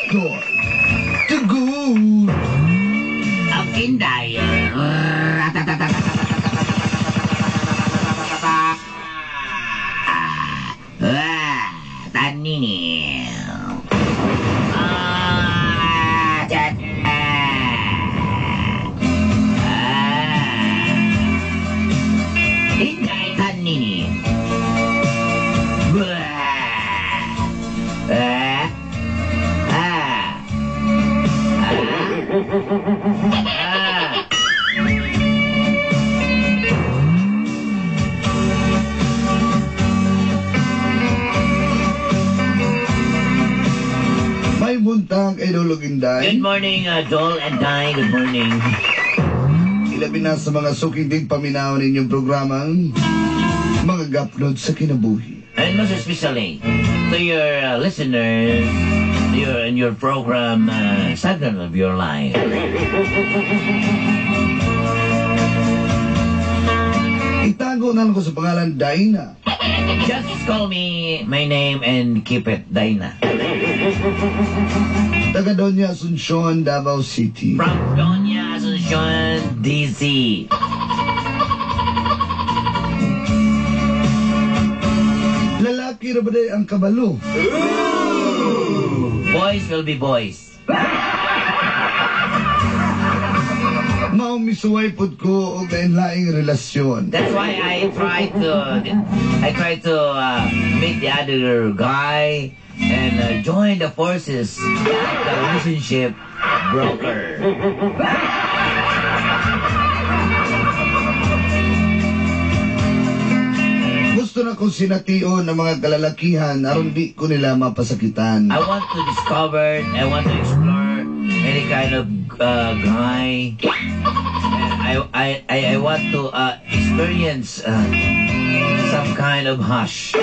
Door. The good. Of Inday. Ah, Tanini. Ah, chat. Ah. Ah. Inday Tanini. Blah. Ah. Ah. Ah. Ah. May buntag ay Lolo Inday. Good morning, Joel and Di. Good morning. Ilabi na sa mga suking ding paminaw ninyong programang mga gapnod sa kinabuhi. And most especially to your listeners, your in your program, Segment of Your Life. Itago na lang ko sa pangalan Dinah. Just call me my name and keep it, Dinah. Taga Doña Asuncion, Davao City. From Doña Asuncion, DC. Lalaki ra ba day ang kabalo? Boys will be boys. Mao misuway pud ko og lain-laing relasyon. That's why I try to meet the other guy and join the forces, the relationship broker. Gusto na kong sination ng mga kalalakihan aron di ko nila mapasakitan. I want to discover, I want to explore any kind of guy. And I want to experience some kind of hush.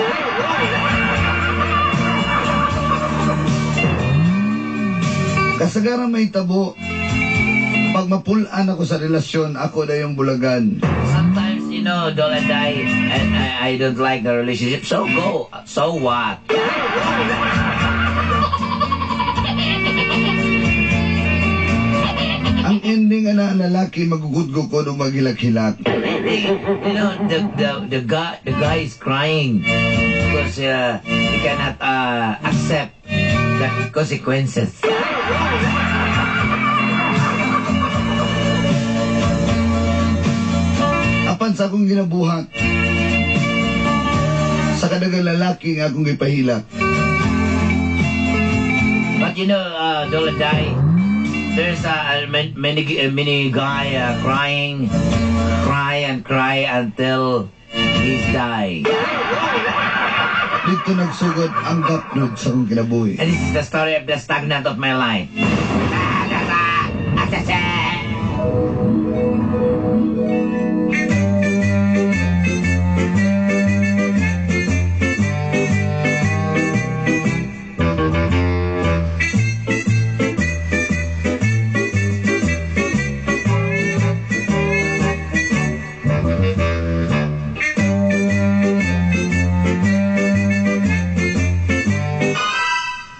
Kasagaran may tabo, pag mapulaan ako sa relasyon, ako na yung bulagan. Sometimes, Dol and I don't like the relationship. So go. So what? Ang ending ana ang lalaki magugudgo ko nung maghilak-hilak. The guy is crying because he cannot accept the consequences. Apan sa akong ginabuhat, sa kadagang lalaki nga akong gipahilak. But Dol and I, there's many many guy crying, cry and cry until he's die. Dito nagsugod ang gapnod sa akong kinabuhi. And this is the story of the stagnant of my life.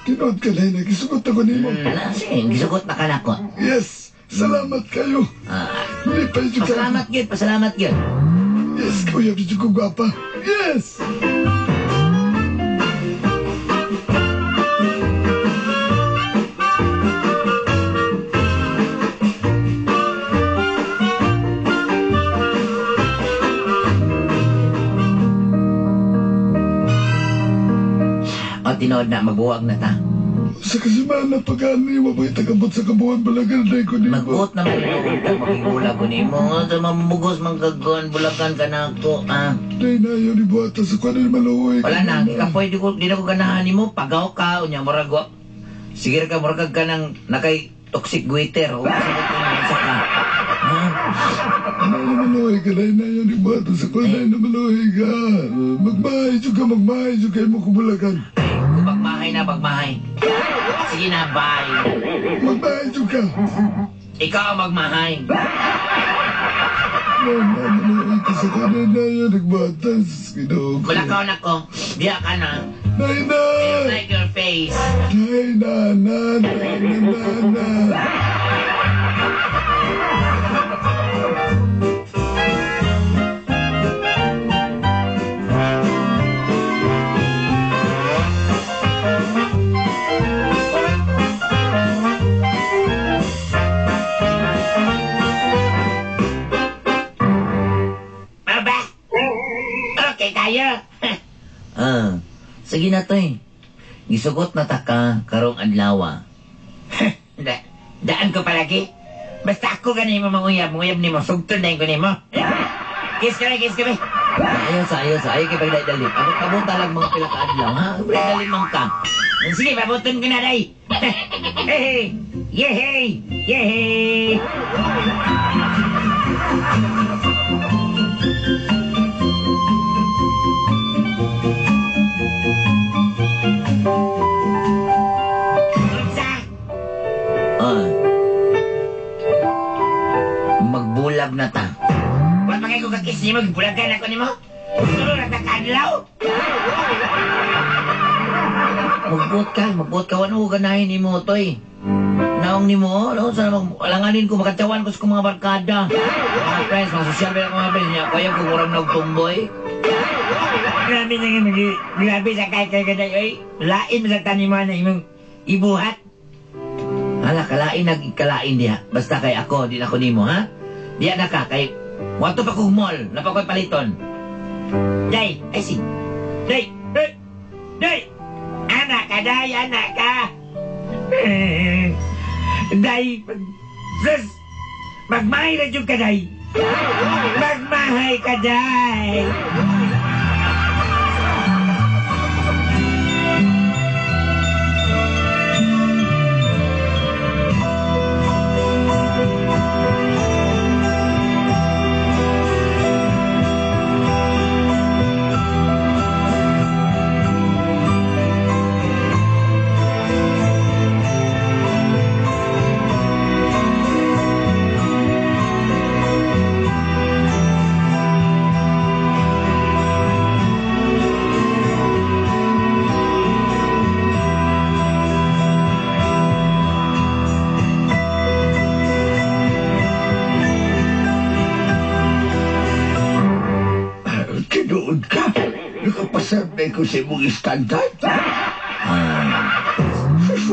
Tinood ka na, gisugot ako nimo. Ala, sige, gisugot na ka na ko. Yes, salamat kayo. Lipay jud ka. Pasalamat gyud, pasalamat gyud. Yes, kuya, jud ko gwapa. Yes! O, tinood na, magbuwag na ta. Sa kasimana, pagani, wabay tagabot sa kabuhan, balagan na ko nimo. Magbuot naman ito, ta makigula ko nimo. Nga, mamugos, mangkagon, bulakan ka na ako, ah. Day na yun, ibuhata sa kwanan maluoy. Wala na, ikapoy, di na ko ganahan nimo. Pagaw ka, unya, murag, wa. Sige ka, murag ka ng nakay toxic goiter. O, sa ka. Ha? Ano na maluoy ka, day na yun, ibuhata sa kwanan na maluoy ka. Magmahay jud ka, magmahay jud kayo mo kubulakan. Ay, kung magmahay na, magmahay. Sige na, bye. Magmahay jud ka. Ikaw ang magmahay. Na, maluoy ka sa kwanan na yun, nagbatas. Ginoo ko. Mulakaw na ko. Biya ka na. Nay na! I like your face. Nay na na na na na na. Baba! Okay tayo. Sige na to eh. Gisugot na ta ka karong adlaw. Daan ko palagi. Basta ako gani mo manguyab, manguyab nimo, sugton na ko nimo. Kiss kami, kiss kami. Ayaw sa, ayaw sa, ayaw kay pagdali. Abot lang mga pila ka adlaw, ha? Pagdali man ka. Sige, pabuton ko na day. Hey, yehey, yehey. Magbulag na ta. Wala pa kayo kakis nimo, bulagan ako nimo. Tulo na ta kaadlaw. Magbuot ka, magbuot ka. Wano ko ganahin nimo, toy. Naong nimo, no? Sana alanganin ko, makatsawan ko sa mga barkada. Mga friends, mga social media mga friends niya. Kaya kung murang nagtumboy. Grabe na nga, grabe sa kahit kaya oy. Lain mo sa taniman na imong ibuhat. Hala, kalain nagkalain diha. Basta kay ako, di na ako nimo, ha? Diya na ka, kay wato pa kong mall, napakoy paliton. Day, ay si. Day, hey, day. Anak ka, day, anak ka. Day, sus, magmahay na dyan ka, day. Magmahay ka, day. Tinuod ka. Nakapasar na ko sa imong standard. Sa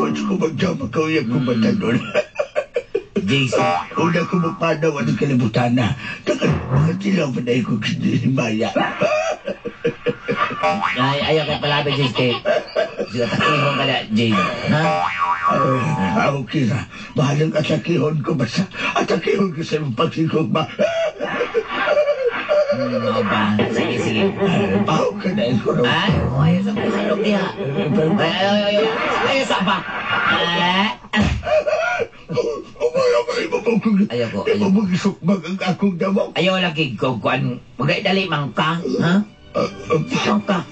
ko magdama ka, uyag ko matanon. Jason. Una ko magpanaw ang kalibutan na. Makatilaw pa na ko Maya. Ay, ayaw kay palabi, Jason. Kay sila takihon ka na, Jason. Ha? Okay na. Bahalang atakihon ko. Basta atakihon ko sa imong pagsigog ba. No ba? Sige, sige. Baho ka na ko. Ay, ayaw sa kusalog diha. Ay, ay, ay, ay, ayaw sa ba? Ayaw ko, ayaw. Imo magisukmag ang akong damaw. Ayaw lagi ko, kuan. Magdali man ka, ha? Man ka.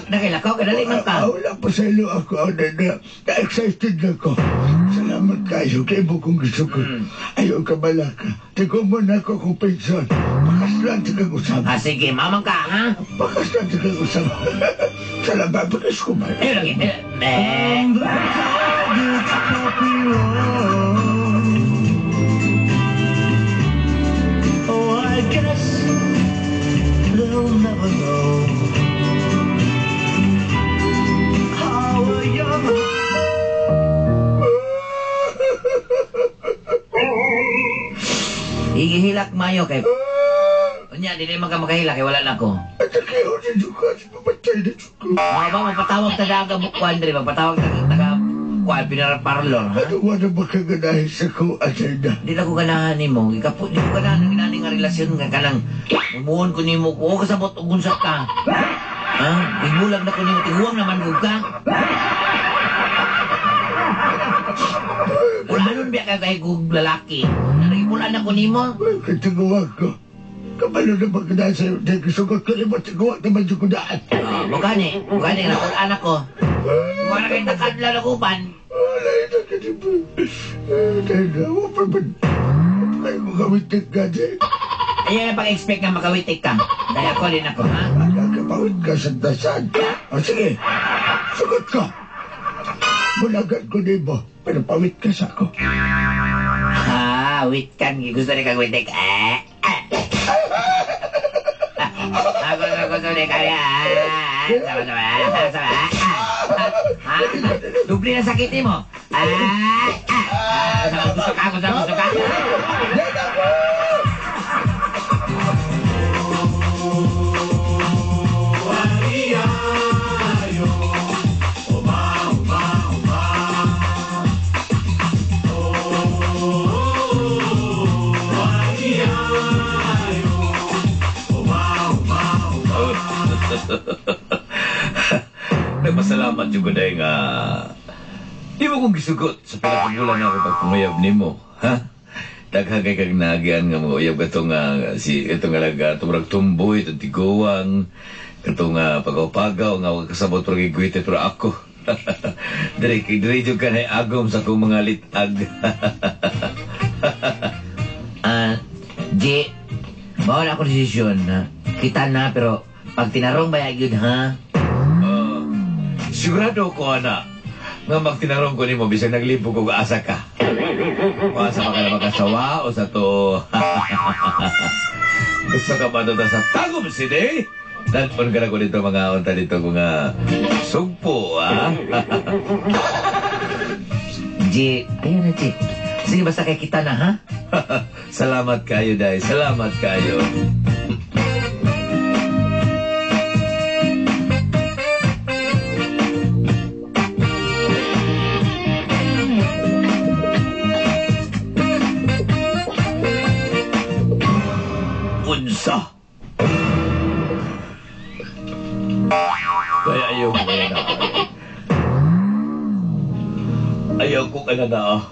Nakilakaw ka, dali man ka. Wala pa sa ilo ako. Na-excited na ko. Salamat kayo. Kay mo kong gusto ko. Ayaw ka balaka. Tigo mo na ako kung pensyon. Pakaslan sa kang usap. Ah, sige, mamang ka, ha? Pakaslan sa kang usap. Salamat, pakas ko man. Ayaw lagi. Oh, I guess they'll never know how a young Igihilak mayo kay. Unya, di naman ka makahilak kay wala na ko. Atakihon sa suka. Mamatay na suka. Mga ba, magpatawag ta daga kuan diri, magpatawag ta taga kuan pinaraparlor, ha? Ano wala makaganahin sa ko, Atenda? Di na ko ganahan nimo, gikapo di ko ganahan ang ginani nga relasyon nga kanang mumuon ko nimo ko kasabot og unsa ka. Ha? Gibulag na ko nimo, tiguang naman gud ka. Wala nun biya ka kay kog lalaki. Nagipula na ko nimo. Ay, katiguan ko. Kabalo na magdaan sa'yo. Dahil kisugot ko nimo, tiguan naman yung kudaan. Ah, mugani, mugani na ko anak ko. Wala kay takadla na kupan. Wala ito katipo. Dahil na, wala pa. Kayo ko kawitik ka, di. Ayaw na pag-expect nga makawitik ka. Dahil ako din ako, ha? Nakakapawid ka sa dasad. O sige, Sugot ka. Mulagan ko nimo, pero pawit ka sa ako. Ha, wait kan. Gusto ni kag witik. Ah, ah. Ah, gusto, gusto ni kag. Ah, sama, sama, sama. Ah, ah, doble na sakit mo. Ah, ah, ah, gusto ka, gusto, gusto ka. Nagpasalamat yung kuday nga di mo kong gisugot sa pinakabulan ako pagpanguyab nimo, ha? Daghan kay kag nagian nga mga uyab katong si itong nga itong tumboy, itong tiguang, katong pagaw-pagaw nga wa kasabot pero gigwite pero ako. Diri diri jud ka na agom sa akong mga litag. G, mao na ako desisyon na kita na pero pag tinarong ba yun, ha? Sigurado ko, ana, nga magtinarong ko nimo bisag naglibog og asa ka. O asa ka na makasawa o sa to. Gusto ka ba doon sa Tagum City? Dalpon ka na ko dito mga unta dito ko nga sugpo, ha? G, ayun na, G. Sige, basta kay kita na, ha? Salamat kayo, Day. Salamat kayo. Unsa? Kaya ayaw ko kaya na. Ayaw ko kaya na.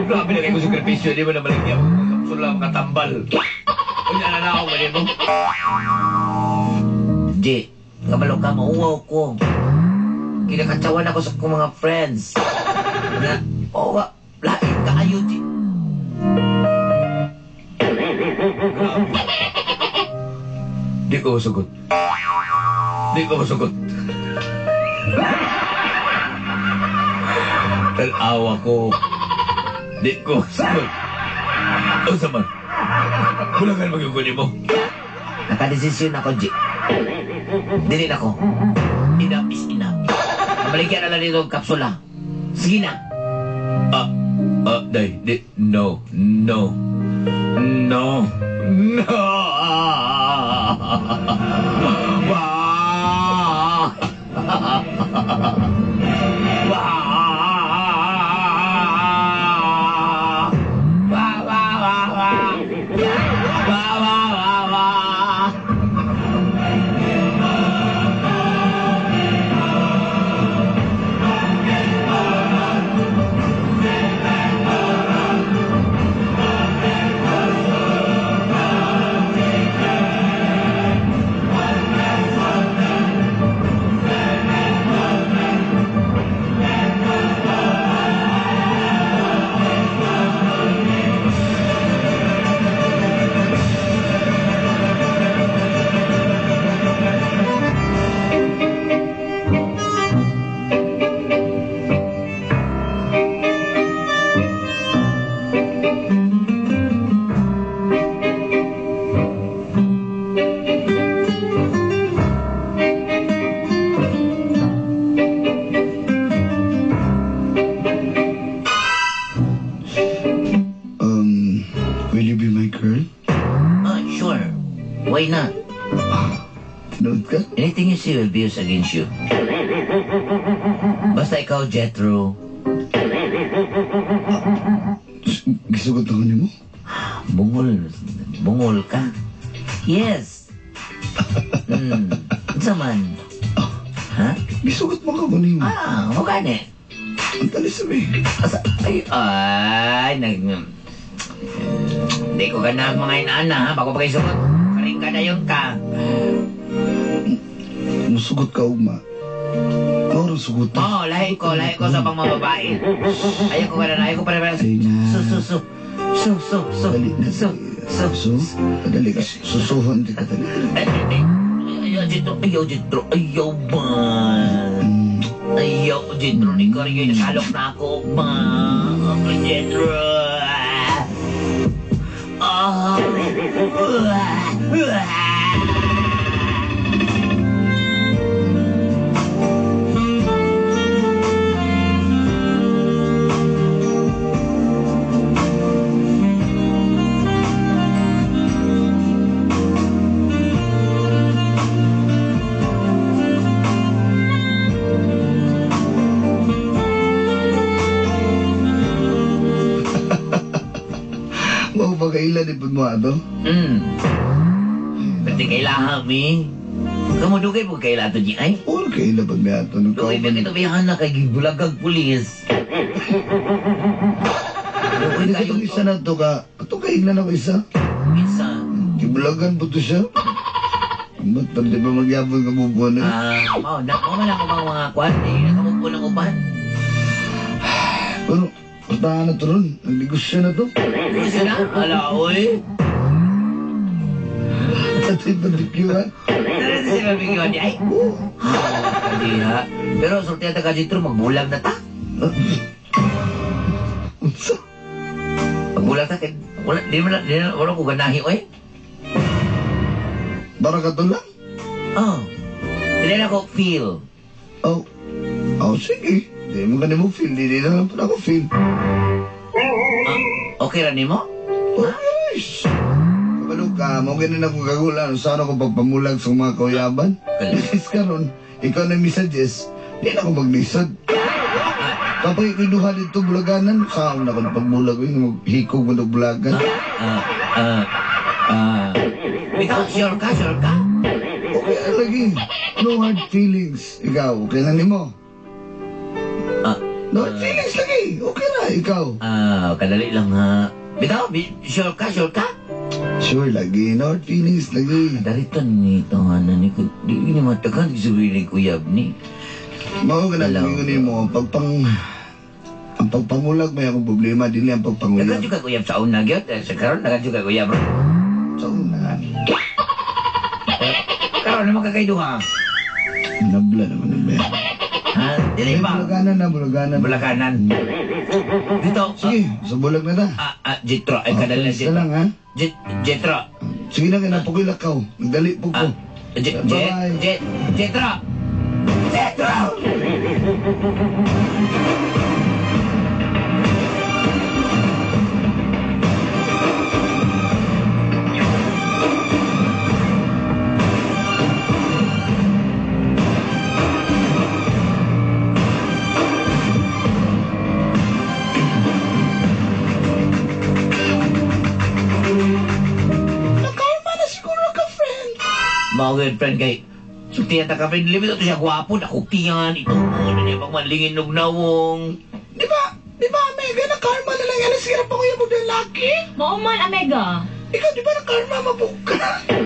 Grabe na kayo sakripisyo. Di mo na maligyan mo mga kapsula, mga tambal. Unya na na ako, mali mo. G, kabalo ka, mauwaw ko. Kinakatsawan ako sa akong mga friends. Na, oh, lain ka ayo, G. Di ko masugot. Di ko masugot. Tanawa ko. Di ko masugot. O saman, kulangan magyuguni mo. Nakadesisyon ako, G. Dili na ko. Enough is enough. Mabaligyan na lang dito ang kapsula. Sige na. Day, di, no, no, no, no. Wah! Wah! Wah, wah, wah, wah. Wah, wah, wah, wah. Will you be my girl? Sure. Why not? Tinuod ka? Anything you see will be used against you. Basta ikaw, Jethro. Gisugot ako nimo? Bungol. Bungol ka? Yes. Unsa man? Ha? Gisugot mo ka ko nimo. Ah, mo gani. Ang talis sabi. Asa, ay, ay, nag... Hindi ko ganang mga inaana, ha? Bago pa kayo sugot. Karing ka na yun ka. Musugot ka, ugma. Maurang sugot. Oo, lahi ko sa pang mga babae. Ayaw ko ganun, ayaw ko para para. Ay na. Su, su, su. Su, su, su. Dali na. Su, su. Su? Dali ka. Susuhon di ka dali. Ay, ay, ay. Ayaw, Jethro. Ayaw, Jethro. Ayaw ba? Ayaw, Jetro, ni Cory, nakalok na ako. Ma, Jetro. Ah. Mao ba kaila ni pud mo ato? Pwede kailangan mi. Kamu dugay po kaila to di ay? Or kaila pud mi ato Dugay ba kita biyahan na kay gibulagag pulis. Dugay Hindi kayo katong isa na to ka. Katong kaila na ko isa. Isa. Gibulagan po to siya. Ba't pa di ba magyabon ka bubuan eh? Ah, mao na mo man ako mga mga kwan, di na kamo po ng uban. Pero, pastahan na to ron. Nagnegosyo na to. Gusto na? Ala, oy. Ato'y barbecue-an. Tara sa sila bigyan di ay. Di ha. Pero sulti ata ka dito, magbulag na ta. Unsa? Magbulag ta kay wala di man di na wala ko ganahi oy. Para ka to lang? Oh. Dili na ko feel. Oh. Oh, sige. Di mo ka mo feel. Di na lang po ako feel. Ah, okay ra nimo? Okay, guys. Kabalo ka, mo ganun ako kagulan. Saan ako pagpamulag sa mga kauyaban? Bilis karon, ikaw na messages, di na ako maglisod. Kapag ikinuha dito bulaganan, saan na ako napagbulag ko yung maghikog mo ng bulagan. Ikaw, sure ka, sure ka? Okay na lagi. No hard feelings. Ikaw, okay na nimo? No hard feelings lagi. Okay na, ikaw. Kadali lang ha. Bitaw, sure ka, sure ka? Sure lagi. No hard feelings lagi. Darito ni ano ni ko, di ni matagan gisubili ko yab ni. Mao ka na Hello. kung mo, ang pagpangulag may akong problema, dili ang pagpangulag. Dagan juga kuyab sa una gyud, sa karon dagan juga kuyab. Sa una. Karon naman kakay duha. Nabla naman ang bayan. Ha? Dili Ay, ba? bulaganan na, bulaganan. Bulaganan. Dito. Sige, sa bulag na ta. Jetro, ay kadali na Basta Jetro. lang, ha? Jetro. Sige na, kaya lakaw. Nagdali po ko. Bye-bye. Jetro. Jetro! Nakarma na siguro ka, friend. Mga girlfriend kay sultihan ta ka friend, limit to siya gwapo, nakupiyan, ito mo, na niya pagmanlingin og nawong. Di ba, Omega, nakarma na lang yan. Nasira pa ko yung mga laki. Mao man, Omega. Ikaw, di ba nakarma mabuka? Ay,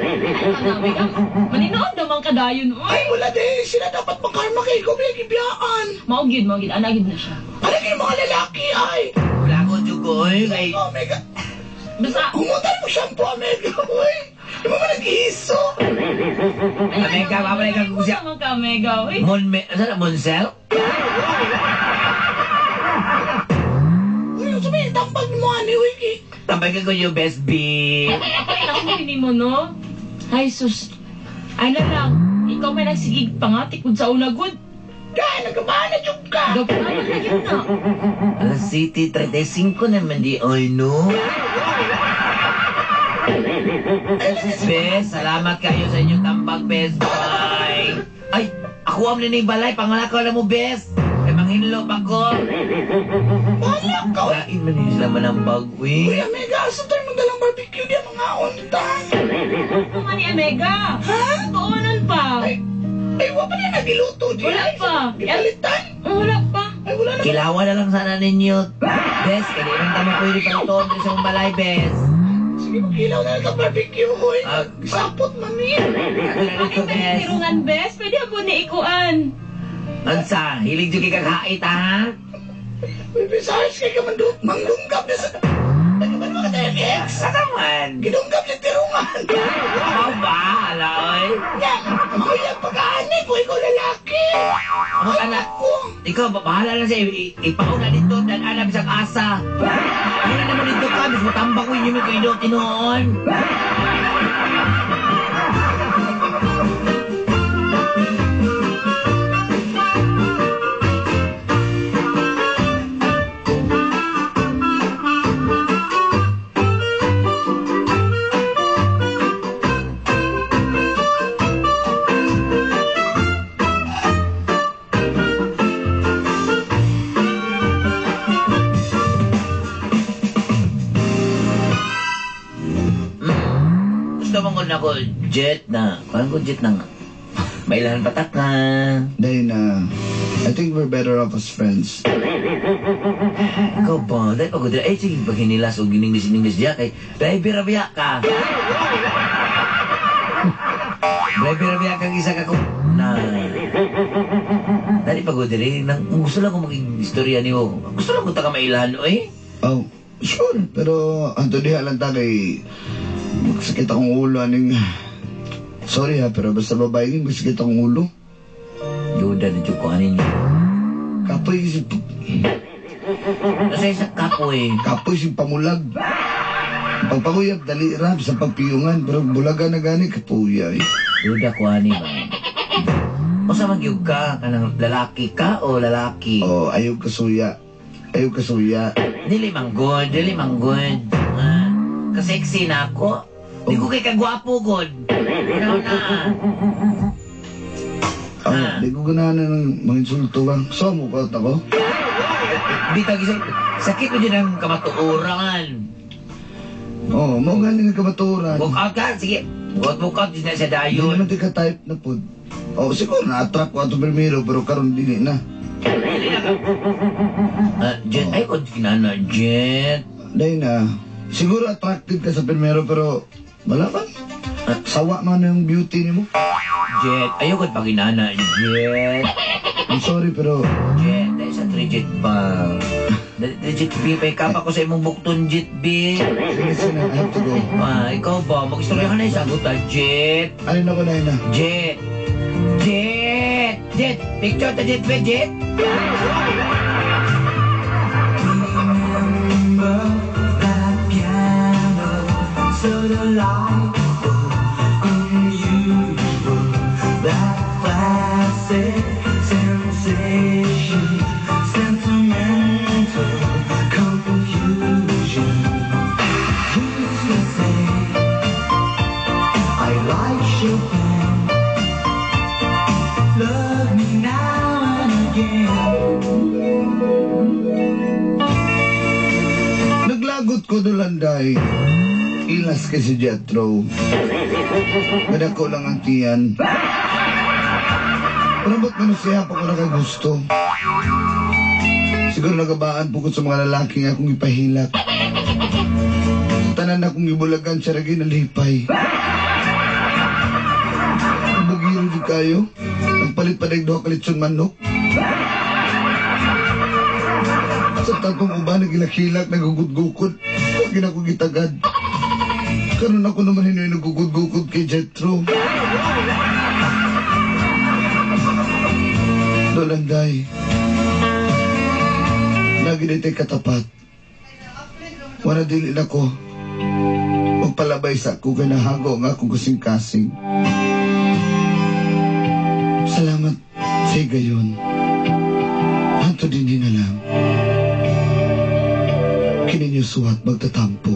ano, Omega? Maninood naman kadayon, uy. Ay, wala di. Sila dapat makarma kay ikaw, may gibiyaan. Mao gyud, mao gyud. Ana gyud na siya. Ano kayo mga lalaki, ay? Wala ko jugo, oy, kay Omega. Basta, Kumutan mo shampoo, Omega, uy. Di ba nag-iiso? Omega, babalik ka kung siya. naman ka, Omega, uy. Mon, me, saan na, Monsel? Uy, sabi, tambag mo, ani, uy. Tambay ka ko yung best bee. Ay, naku, hindi mo, no? Ay, sus. Ay na lang. Ikaw may nagsigig pa nga, tikod sa una, good. Dahil, nagabana, jug ka. Gapana na yun na. Alas City, 35 naman di, oy, no? Bes, salamat kayo sa inyong tambag, Bes. Bye. Ay, ako ang nining balay. Pangalakaw na mo, Bes. Kay manghinlo pa ko. Balak ka, uy. Kain man yun sila manambag, Uy, uy. Omega, asa tayo magdalang barbecue di ang mga unta? Ano nga ni Omega? Ha? Totoo nun pa. Ay, ay, wala pa na nagiluto di. Wala Ay, pa. Gipalitan. Wala pa. Ay, wala na. Kilawa na lang sana ninyo. Bes, kaya di rin tama pwede palutoon din sa mong balay, Bes. Sige, magkilaw na lang barbecue, uy. Ah. Sapot, mami. Ano na Bakit dito, na Bes? tirungan, Bes? Pwede po ni ikuan. Ansa, hilig dyan kay kagkait, ha? Uy, Bes, ayos kay ka mandunggap na sa... Nagkaman mo ka tayo, ex. Sakaman. Gidunggam sa tirungan. Ako ba? Ala, oy. Nya, ako yung pag-aani ko, ikaw lalaki. Ang anak Ko. Ikaw, bahala na siya. Ipauna dito, dan alam isang asa. Ano na naman dito ka, bis matambak ko inyo may kayo tinoon. Gusto mo ko na ko, jet na. Parang ko jet na nga. Mailahan patak ka. Dahil na, I think we're better off as friends. Ikaw ba? Dahil pag ay sige, pag hinilas o gininglis-ininglis diya kay driver biya ka. Driver biya kang isa ka kung na. Dahil pag diri nang gusto lang ko maging istorya niyo. Gusto lang ko ta ka mailahan oy. Oh, sure. Pero, anto diha lang ta kay magsakit akong ulo, aning. Sorry ha, pero basta babae yun, magsakit akong ulo. Duda na jud ko anin. Kapoy si. Kasi sa kapoy. Kapoy si pamulag. Pagpanguyab, dali ra, sa pagpiyungan, pero bulaga na gani, kapuya eh. Duda ko ani ba. Usa man gyud ka kanang lalaki ka o lalaki? Oh, ayaw kasuya. Ayaw kasuya. Dili man good, dili man good. Ah, kasexy na ako. Di ko kay kagwapo god. Una na. Oh, Ah. di ko ganahan ng mga insulto ka. So, mo ko ako? Bitag isang sakit mo din ang kamatuoran. Oh, mo galing ang kamatuoran. Walk out ka, sige. Walk walk out din na sa Hindi dayon. naman tika type na pod. Oh, siguro na-attract ko ato primero, pero karon dili na. Ah, Jet, ay ko kinana, Jet. Dahil na, siguro attractive ka sa primero, pero wala man. Sawa man yung beauty nimo. Jet, ayaw ko paginana, Jet. I'm sorry, pero Jet, dahil sa 3 Jet pa. Jet B, pa ikapa ko sa imong bukton, Jet B. sige, sige na, I have to go. Ah, ikaw ba? Mag-istorya ka na yung sagot, ah, Jet. Ano na ko na na? Jet. Jet! Jet! Picture ta Jet B, Jet! Remember that piano, so delightful, unusual, that classic sensation, sentimental confusion. Used to say, I like Chopin. Love me now and again. Naglagot ko dolanday. Ilas kay si Jetro. Madako lang ang tiyan. Pero ba't man siya pa ko nakagusto? Siguro nagabaan po ko sa mga lalaki nga akong ipahilak. Sa tanan akong ibulagan siya ragi nalipay. Ang bugiro di kayo. Nagpalit pa duha ka litson manok. Sa tatong uban, nagilak-hilak, nagugud-gukod. Huwag na ko gitagad. Karon ako naman hinoy nagugud-gukod kay Jetro. Dolanday. Lagi na katapat. Wala dili na ko. Magpalabay sa ako kay nahago ang akong kasing-kasing. Salamat sa gayon. Hanto din din na lang. Kini niyo suwat magtatampo.